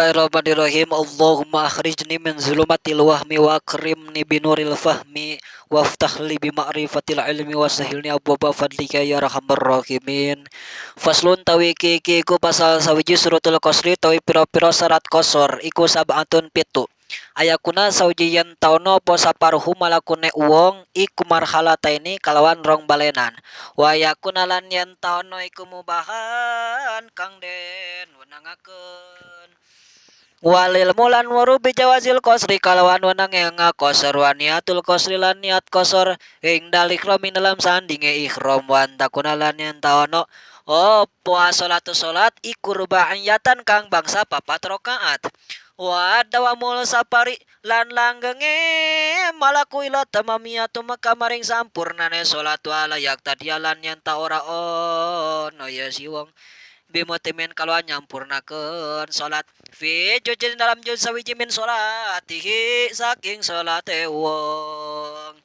Bismillahirrahmanirrahim. Allahumma akhrijni min zulumatil wahmi wa akrimni binuril fahmi waftah li bi ma'rifatil ilmi wa sahilni abwaba fadlika ya arhamar rahimin. Faslun tawi iki iki iku pasal sawiji surutul qasri tawi pira-pira syarat qasar iku sab'atun 7. Ayakuna sawiji yen taono apa saparuhu malakune wong iku marhalataini kalawan rong balenan. Wa yakuna lan yen taono iku mubahan kang den wenangaken. Walil mulan waru bijawazil qasri kalawan wenange ngakosor wa niatul qasri lan niat qasar ing dal ihram ing dalam sandinge ihram wa antakuna lan yen taono apa salatu salat iku rubaiyatan kang bangsa 4 rakaat. Wa dawamul safari lan langgenge malaku ila tamamiyatu maka maring sampurnane salat wala yak tadi lan yen ta ora ono ya si wong bimutimin kalawan nyampurnakeun salat fi jujin dalam juz sawiji min salatihi saking salate wong.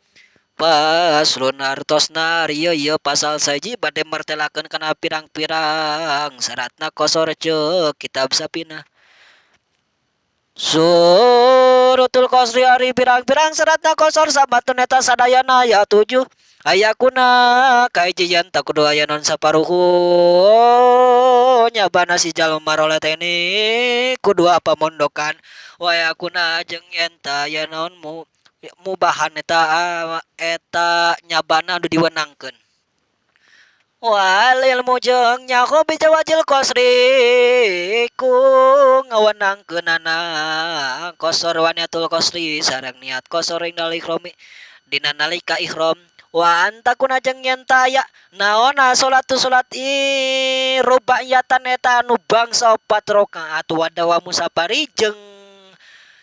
Paslon artosna rieu ieu pasal 1 bade martelakeun kana pirang-pirang syaratna qasar ceuk kitab Safinah. Surutul qasri ari pirang-pirang syaratna qasar sabatun eta sadayana aya 7. Ayakuna kahiji yen ta kudu aya non saparuhu nyabana si jalma maroleteni kudu apa mondokan wayakuna jeung yen ta aya naon mubahan eta eta nyabana anu diwenangkeun. Wal ilmu jeung nyaho bijawajil qasri ku ngawenangkeunana qasar wa niatul qasri sareng niat qasar ing dal ihrami dina nalika ihram. Wa antakuna jeung yen ta aya naonna salatu salat i rubaiyatan eta anu bangsa 4 rakaat wa dawamu safari jeung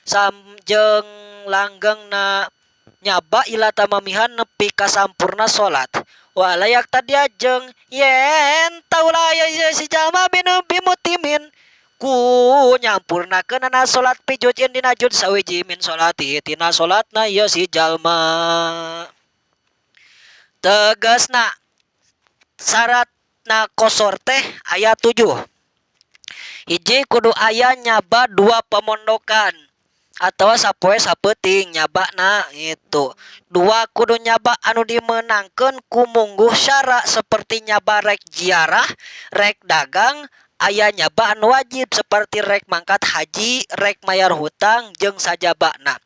sam jeung langgengna nyaba ila tamamihan nepi ka sampurna salat. Wa layak tadi jeung yen taula aya si jalma binu bimutimin ku nyampurnakeunana salat pijujin dina juz sawiji min salati tina salatna ieu si jalma. Tegasna syaratna qasar teh aya 7. Hiji kudu aya nyaba 2 pemondokan atawa sapoe sapeuting nyabana gitu. 2 kudu nyaba anu dimenangkeun ku mungguh syara seperti nyaba rek ziarah, rek dagang, aya nyaba anu wajib seperti rek mangkat haji, rek mayar hutang jeung sajabana.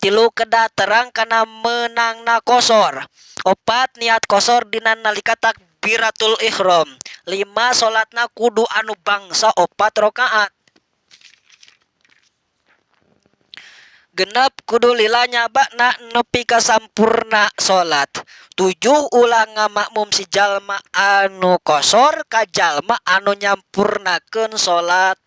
3 kedah terang kana meunangna qasar. 4 niat qasar dina nalika takbiratul ihram. 5 salatna kudu anu bangsa 4 rakaat. 6 kudu lila nyabana nepi ka sampurna salat. 7 ulah ngamakmum si jalma anu qasar ka jalma anu nyampurnakeun salat.